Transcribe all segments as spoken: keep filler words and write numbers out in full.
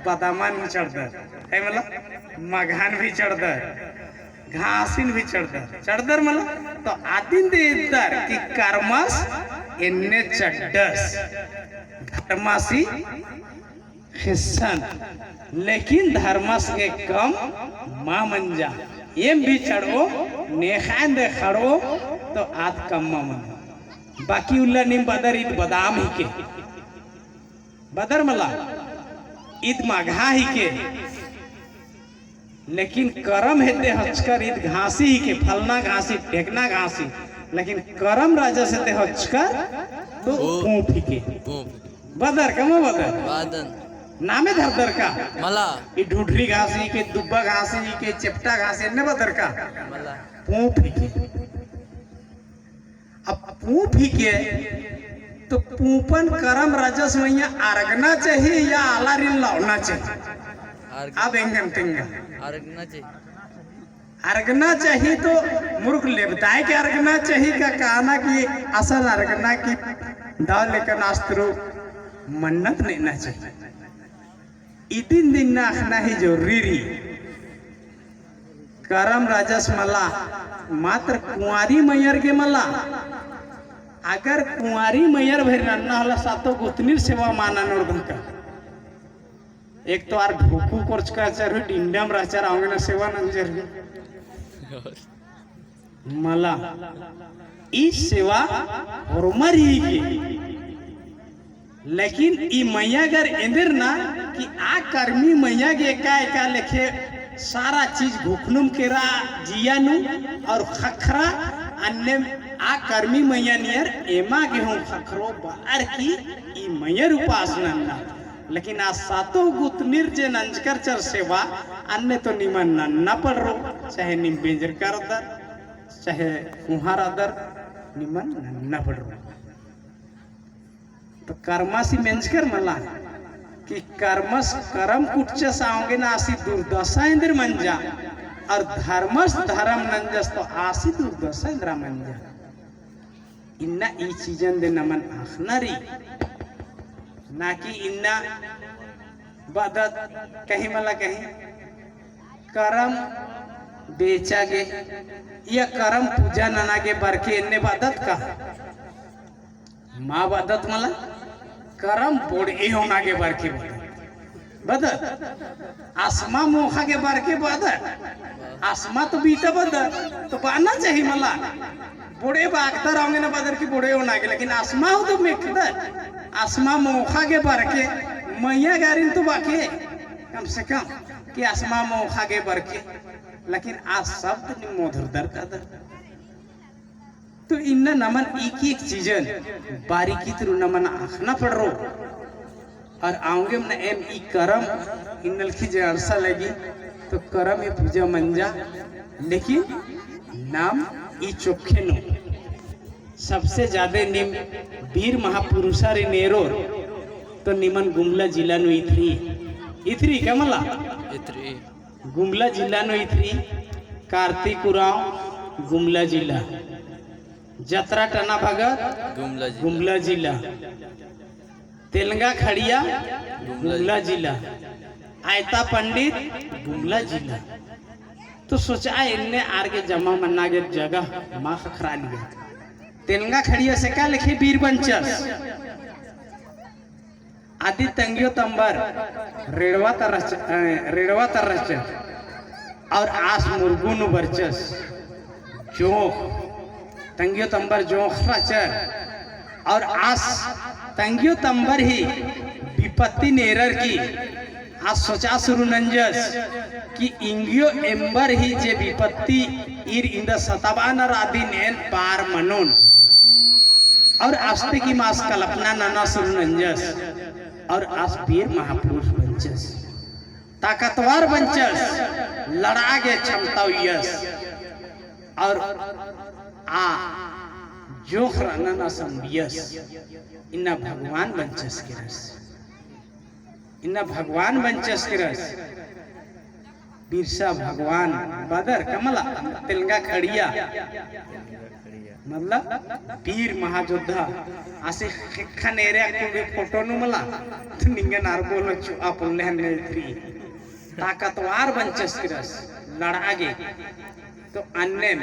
बदामन भी चढ़दर, है मला, मगहन भी चढ़दर, घासिन भी चढ़दर, चढ़दर मला। तो अदिन दे इद्दर कि करमस एन्ने चड्डस, धर्मसी खिस्सन, लेकिन धर्मस गे कम मा मंजा। एम भी चढ़ओ, नेख़ान दे खड़ओ, तो आद कम मा मंजा। बाकी उल्ला नीम बअदर ईद बदाम हिके। बअदर मला, ईद मगहा हिके, लेकिन करम हेद्दे होचकर ईद घासी हिके, फलना घासी, ढेकना घासी, लेकिन करम राजस हेद्दे होचकर तो पूँप। पूँप हिके। पूँप। बअदर का मा बअदर? बअदन। नामे धरदर का? मला। ई ढुढरी घासी के, दुब्बा घासी के, चेपटा घासी, एन्ने बअदर का? मला। पूँप हिके। अब पूँप हिके, तो पूँपन करम राजस मइय्याँ अरगना चाही या आलारिन लौना चाही? अरग- अब एंगन तेंगा। अरगना चाही। अरगना चाही तो मुरुख लेबदाय के अरगना चाही का कहना कि असन अरगना कि दव लेकन आस्तरो मन्नत नेना चाही। इदिन दिन्ना अख़ना ही जरूरी रई। करम राजस मला, मात्र कुंवारी मइयर गे मला। अगर कुंवारी मइयर भइर नन्ना होला, सातो गोतनीर सेवा मा ननोर धनका। एक तो आर ढोकू कोरचका चरहु, डिंडम रहचर, औंगे ना सेवा नंजर हूँ। मला, ई सेवा होरमर ही गे। लेकिन ई मइया गर एन्देर ना कि आ करमी मइया गे एका एका लेखे सारा चीज घुखनुम केरा जिया नू और ख़क्खरा अन्ने आ करमी मइया नियर एमा गे हूँ ख़क्खरो बअर की ई मइयर उपास नन्ना। लेकिन आ सातो गुतनीर जे नंजकर चर सेवा अन्ने तो निमन नन्ना पड़रो, चाहे नीम बेंजरकर अदर, चाहे कुंहार अदर, निमन नन्ना पड़रो। तो करमसी मेंजकर मला कि करमस करम कुटचस औंगे ना आसी दुर्दशा एन्देर मंजा और धर्मस धर्म नंजस तो आसी दुर्दशा एन्देरा मंजा। इन्ना ई चीजन दे नमन अख़ना रई, ना कि इन्ना बअदत कहीं मला कहीं करम बेचा गे या करम पूजा नना गे बरके एन्ने बअदत का? मा बअदत मला, करम बोड़े ओना गे बरके बअदत। बअदत। असमा मोख़ा गे बरके बअदत। असमा तो बीता बअदत। तो बअना चाही मला। बोड़े बागदर औंगे ना बअदर की बोड़े ओना गे, लेकिन असमा हूँ तो मेख़दत। असमा मोख़ा गे बरके, मइया गारिन तो बाके, कम से कम, कि असमा मोख़ा गे बरके। लेकिन आ शब्द नीम मोधरदर कादर। तो इन्ना नमन एक एक चीजन बारीकी तुरु नमन अख़ना पड़रो। और औंगे मने एम ई करम इन्नलखी जे अंड़सा लगी, तो करम ए पूजा मंजा, लेकिन नाम ई चोखे नू सबसे ज्यादा नीम वीर महापुरुषारिन एरोर, तो निमन गुमला जिला नू इथरी, इथरी का मला? इथरी। गुमला जिला नू इथरी, कार्तिक उराँव गुमला जिला, जतरा टना भगत गुमला जिला। गुमला जिला, तेलंगा खड़िया गुमला गुमला जिला, आयता पंडित गुमला जिला। तो सोचा एन्ने आर गे जमा मन्ना गे जगह मा ख़क्खरा लिया। तेलंगा खड़िया से का लेखे वीर बंचस। अदी तंग्यो तंबर रेड़वा तरच-, अ, रेड़वा तरचर और आस मुरगू नू बरचस। जोंख़, तंग्यो तंबर जोंख़ रहचर और आस तंग्यो तंबर ही विपत्ति नेरर की आस सोचा सुरु नंजस कि इंग्यो एम्बर ही जे विपत्ति ईर इन्दा सताबानर अदिन एन पार मनोन। और आस्ते की मास कल्पना नना सुरु नंजस और आस वीर महापुरुष बंचस, ताकतवर बंचस, लड़ा गे क्षमता उइयस और आ जोंख़ रअनन असन उइयस। इन्ना भगवान बंचस केरस। इन्ना भगवान बंचस केरस, बिरसा भगवान बअदर का मला, तेलंगा खड़िया। मतलब वीर महायोद्धा। आसी ख़ेक्खन एरे अक्कुन भी फोटो नू मला, तो निंगन आर बोलो चुआ पुल्ले हन्ने इतरी। ताकतवर बंचस किरस, लड़आ गे। तो अन्नेम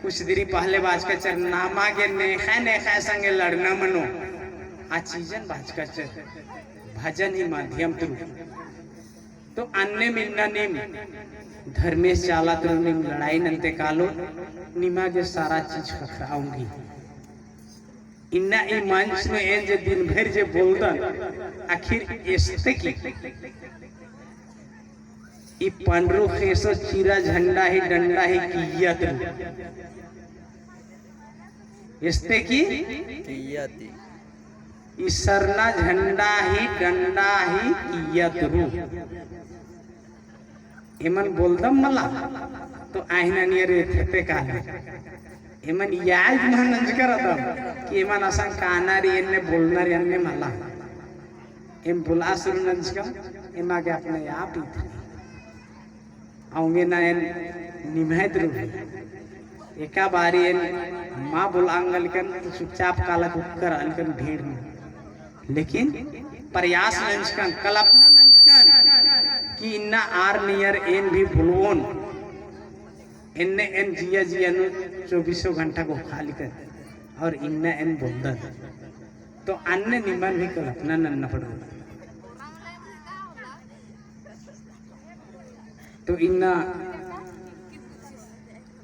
कुछ दिरी पहले बाचका चर नामा गे नेख़ा नेख़ा संगे लड़ना मनो। आ चीजन बाचका चर भजन ही माध्यम तुरु। तो अन्नेम इन्ना नीम धर्मेस चाला तुरु नीम लड़ाई नन्ते कालो, निमा गे सारा चीज ख़क्खरआ ओंगी। इन्ना ई मंच नू एन जे दिन भर जे बोलदन, आखिर एस्ते की ई पंडरू ख़ेसो चीरा झंडा ही डंडा ही किइय्या तुरु। एस्ते की किइय्या ती। ई सरना झंडा ही डंडा ही किइय्या तुरु। एमन बोलदम मला, तो आहिना नियर एथेते काले। एमन याद महन नंजकर अदम, कि एमन असन काना रे एन्ने बोलना रे अन्ने मला। एम बोला सुरु नंजकम, एमा गे अपने आप इथली। औंगे ना एन निम्है द्रोही। एका बारी एन मा बोलांग लकन तो चुपचाप काला कुक्कर अलकन भीड़ में। लेकिन प्रयास नंजकन, कल्पना नंजकन कि इन्ना आर नियर एन भी बोलवोन। एन्ने एन जिया जिया नू चौबीसों घंटा को खाली कर और इन्ना एन बोलदन। तो अन्ने निमन भी कल्पना नन्ना पड़ो। तो इन्ना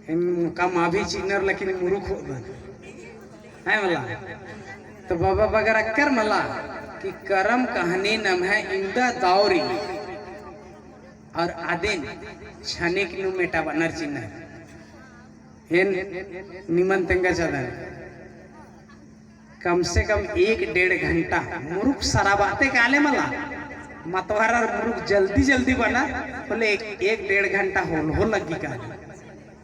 एम कम अभी चिन्नर लेकिन मुरुख होदन। है मला। तो बाबा बगर अक्कर मला कि करम कहनी नम्है इन्दा दौरी और अदिन छनिक नू मेटा बनर चिन्नर। एन निमन तेंगा चदन। कम से कम एक डेढ़ घंटा मुरुख सराबाते काले मला, मतवारर मुरुख जल्दी जल्दी बना, बोले एक, एक डेढ़ घंटा होल हो लग्गी काले।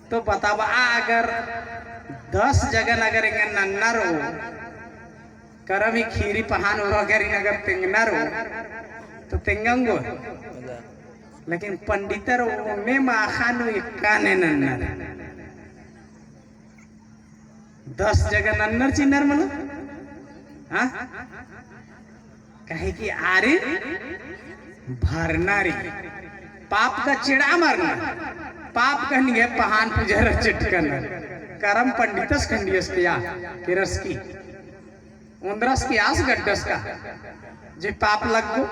तो बताबा अगर दस जगन अगर एंगन नन्ना रओ, करम ही खीरी पहान हो अगर इन अगर तेंगना रओ, तो तेंगंगो। लेकिन पंडितर ओने माखा नू एकाने नन्ना रओ। दस जगह नन्नर चिन्नर मला। हाँ? कहे कि आरिन भरना री। पाप का चिड़ा मरना। पाप कहनी है पहान पुजर चिटकन। करम पंडितस खंडियस किया, किरस की। ओन्द्रस की आस गड्डस का, जे पाप लग्गो,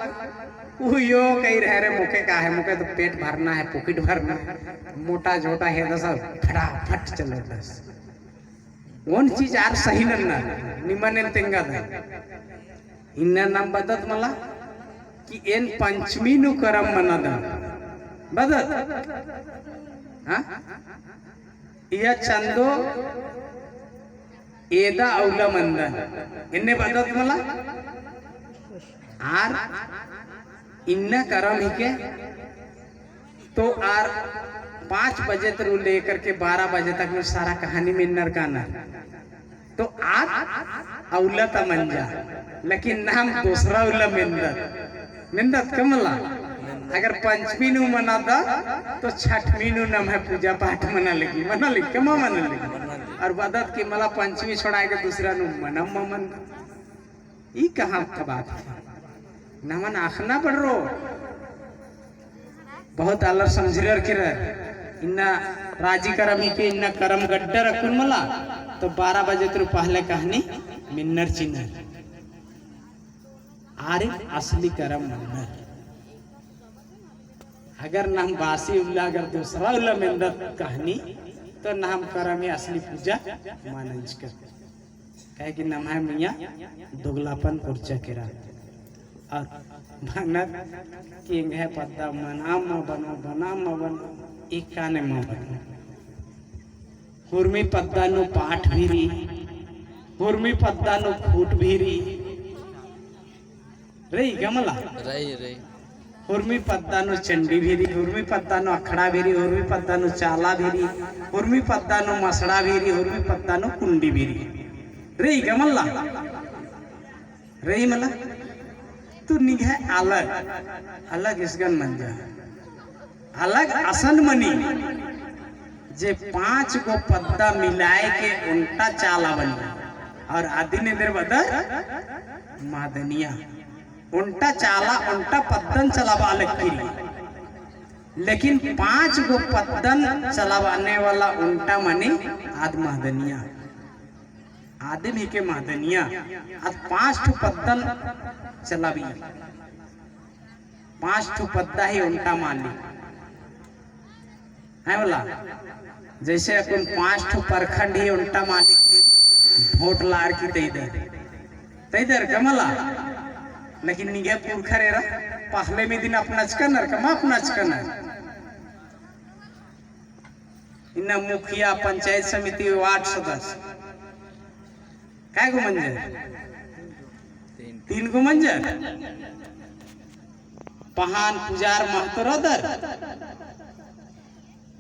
उयो कही रहे रे, मोके का है, मोके तो पेट भरना है, pocket भरना है, मोटा झोटा है, दस फटाफट चलो दस। ओन चीज आर सही नन्ना, निमन एन तेंगा दा। इन्ना नाम बदत मला, कि एन पंचमी नू करम मना दा। बदत? हाँ? इया चंदो एदा अउला मंदन। एन्ने बदत मला? आर इन्ना करम हिके, तो आर पाँच बजे तरू लेकर के बारह बजे तक में सारा कहानी मेन्नर काना। तो आर अउला ता मंजा, लेकिन नाम दूसरा उल्ला मेन्दत। मेन्दत का मला? अगर पंचमी नू मनादा, तो छठमी नू नम्है पूजा पाठ मना लगी, मना लगी, कमा मना लगी। और बदत कि मला पंचमी छोड़ा के दूसरा नू मना मा मन। ई कहाँ का बात है? नमन आखना पड़रो। बहुत आलर समझरर किरर। इन्ना राजी करम हिके, इन्ना करम गड्डर अक्कुन मला, तो बारह बजे तरू पहले कहानी मेन्नर चिन्नर। आरिन असली करम मन्नर। अगर नाम बासी उल्ला, अगर दूसरा उल्ला मेन्दत कहानी, तो नाम करम ही असली पूजा मानंजकर। काहे कि नम्है मइय्याँ दोगलापन कोरचा केरा। और बअनर कि एंग्है पद्दा मना मा बनो, बना मा बनो, एकाने मा बनो। हुरमी पद्दा नू पाठ भी रई, हुरमी पद्दा नू खूँट भी रई। रई का मला? रई, रई। हुरमी पद्दा नू चंडी भी रई, हुरमी पद्दा नू अखड़ा भी रई, हुरमी पद्दा नू चाला भी रई, हुरमी पद्दा नू मसड़ा भी रई, हुरमी पद्दा नू कुंडी भी रई। रई का मला? रई मला? तो निंग्है अलग, अलग इसगन मंजा। अलग असन मनी। जे पाँच गो पद्दा मिलाए के ओन्टा चाला बनी। और अदिन एन्देर बअदर महदनिया। ओन्टा चाला, ओन्टा पद्दन चलाबआ लगी रई। लेकिन पाँच गो पद्दन चलाबअने वाला ओन्टा मनी आद महदनिया। आदिम हिके महदनिया। आद पाँच ठो पद्दन चलाबई। पाँच ठो पद्दा ही ओन्टा मालिक। है बोला? जैसे अक्कुन पाँच ठो प्रखंड ही ओन्टा मालिक नीम वोट लार की तैदर। तैदर का मला? लेकिन निंग्है पुरखर एरा पहले में दिन अपनाचकनर का मा अपनाचकनर। इन्ना मुखिया, पंचायत समिति, वार्ड सदस्य कै गो मंजर? तीन गो मंजर। पहान, पुजार, महतो रअदर।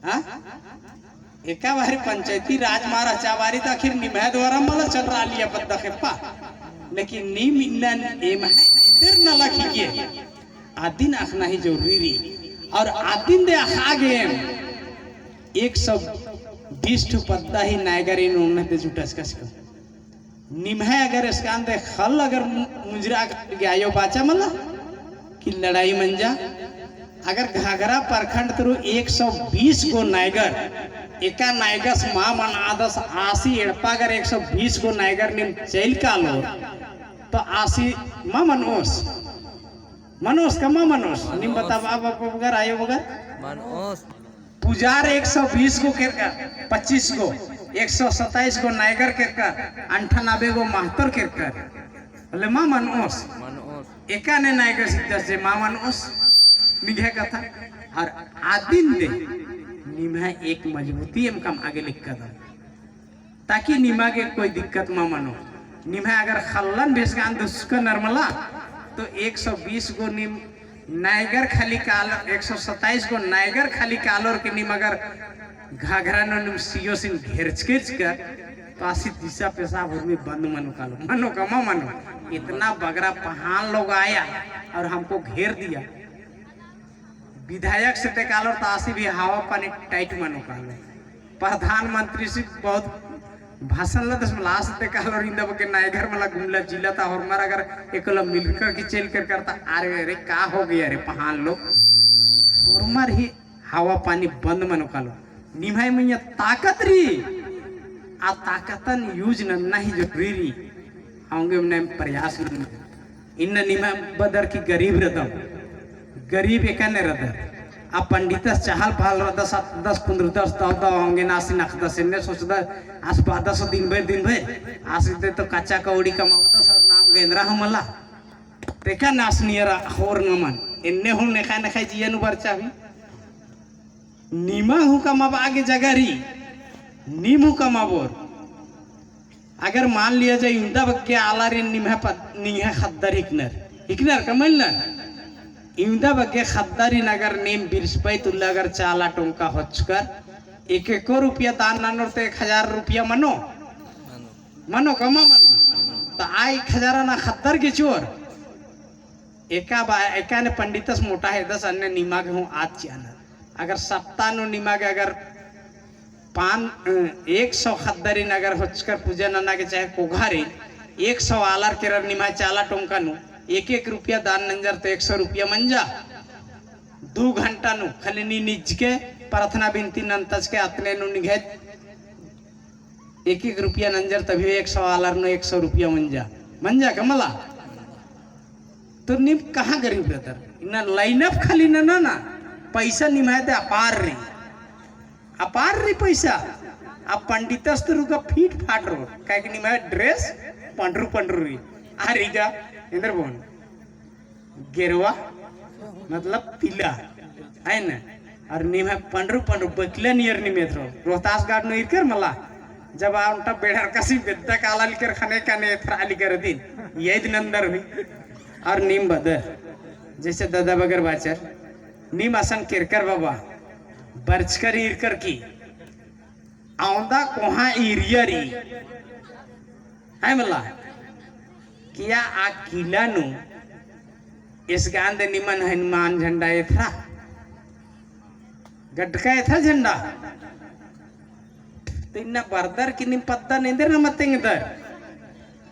हाँ? एका बारी पंचायती राज मा रहचा बारी तो आखिर निम्है द्वारा मला चलरआ लगिया पद्दा खेप्पा। लेकिन नीम इन्नन एम्है एन्देर नलख हिके। आदिन अख़ना ही जरूरी रई। और आदिन दे अख़ा गे एम एक सौ बीस ठो पद्दा ही नायगर एन ओन्ने दे जुटाचकस का। निम्है अगर एसकान दे ख़ल्ल अगर मु-, मुंजरा गे आयो बाचा मला कि लड़ाई मंजा। अगर घाघरा प्रखंड तरु एक सौ बीस गो नायगर, एका नायगस मा मनादस आसी एड़पा अगर एक सौ बीस गो नायगर नीम चइल कालोर, तो आसी मा मनोस। मनोस का मा मनोस? नीम बताबआ बाबा बगर, आयो बगर। मनोस। पुजार एक सौ बीस गो केरकर, पच्चीस गो, एक सौ सत्ताईस गो नायगर केरकर, अंठानबे गो महतोर केरकर। होले मा मनोस। मनोस। एकाने नायगर सिकदस जे मा मनोस। निंग्है कत्था। और आदिन दे निम्है एक मजबूती एम कमआ गे लिक्कदम। ताकि निमा गे कोई दिक्कत मा मनो। निम्है अगर ख़ल्लन बेसगान दुस्कनर मला, तो एक सौ बीस गो नीम नायगर खाली काल, एक सौ सत्ताईस गो नायगर खाली कालोर के नीम अगर घाघरा नू नीम सियोसिन घेरचकेचकर, तो आसी दिसा पेशाब उर्मी बंद मनो कालो। मनो का मा मनो? इतना बगरा पहान लोग आया और हमको घेर दिया। विधायक से ते कालोर तो आसी भी हवा पानी टाइट मनो कालो। प्रधानमंत्री से बहुत भाषण लदस मला आसी ते कालोर इन्दा बग्गे नायगर मला गुमला जिला ता होरमर अगर एकला मिलकर की चेल कर करता, अरे, अरे, का हो गया रे पहान लोग? होरमर ही हवा पानी बंद मनो कालो। निम्है मइय्याँ ताकत रई, आ ताकतन use नन्ना ही जरूरी रई। औंगे मने प्रयास नन्ना। इन्ना निमा बअदर की गरीब रअदम, गरीब एकाने रअदर। आ पंडितस चहल पहल रअदस, दस पन्द्रह दस दव दव औंगे नासिन अख़दस, एन्ने सोचदस, आस बअदस दिन भर, दिन भर, आस इदे तो कच्चा कौड़ी कमावदस और नाम गे एन्दरा हूँ मला। तेका नास नियर होर नमन, एन्ने हूँ नेखा नेखा जिया नू बरचा हुई। निमा हूँ कमाबआ गे जगह रई, नीम हूँ कमाबोर। अगर मान लिया जाए, इवंदा बग्गे आलारिन निम्है पद-, निम्है ख़द्दर हिकनर, हिकनर का मलनर? इवंदा बग्गे ख़द्दारिन अगर नीम बिरसपैत उल्ला अगर चाला टोंका होचकर, एक एको रुपया दान ननोर तो एक हजार रुपया मनो? मनो का मा मनो? तो आ एक हजारन आ ख़द्दर गे चिओर। एका बा-, एकाने पंडितस मोटा हेदस, अन्ने निमा गे हूँ आद चिअनर। अगर सप्ताह नू निमा गे अगर पान-, अ, एक सौ ख़द्दारिन अगर होचकर पूजा नना गे चाहे कोघारिन, एक सौ आलर केरर निम्है चाला टोंका नू, एक एक रुपया दान नंजर तो एक सौ रुपया मंजा। दू घंटा नू खाली नी निज के प्रार्थना बिनती नन्तज के अतने नू निंग्है एक एक रुपया नंजर तभी एक सौ आलर नू एक सौ रुपया मंजा। मंजा का मला? तो नीम कहाँ गरीब रअदर? इन्ना line up खाली नना ना, पैसा निम्है दे अपार रई। अपार रई पैसा। आ पंडितस तो रुका फीट फाट रओ। काहे कि निम्है dress पंडरू पंडरू रई। आ रई गा, एन्देर बओन। गेरवा, मतलब पीला, है ना? और निम्है पंडरू पंडरू बकला नियर नीम एथरओ। रोहतास घाट नू ईरकर मला, जब आ ओन्टा बेड़र कसी बेद्दा काला लिकर खने कने एथरा लिकर दिन, यद नंदर हुई। और नीम बअदर, जैसे दादा बगर बाचर, नीम असन केरकर बाबा, बरचकर ईरकर की, औंदा कोहाँ ईरिया रई। है मला, किया आ किला नू एसगान दे निमन हनुमान झंडा एथरा, गड्डका एथरा झंडा, तो इन्ना बरदर की नीम पद्दा नेंदर नम तेंगदर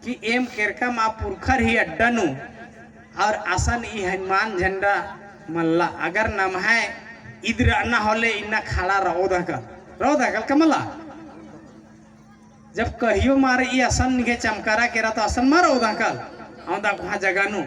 कि एम केरकम आ पुरखर ही अड्डा नू और असन ई हनुमान झंडा मल्ला। अगर नम्है इद रअना होले इन्ना खड़ा रओदहकल, रओदहकल का मला? जब कहियो मारे ई असन निंग्है चमकारा केरा तो असन मा रओदहकल, औंदा कोहाँ जगह नू।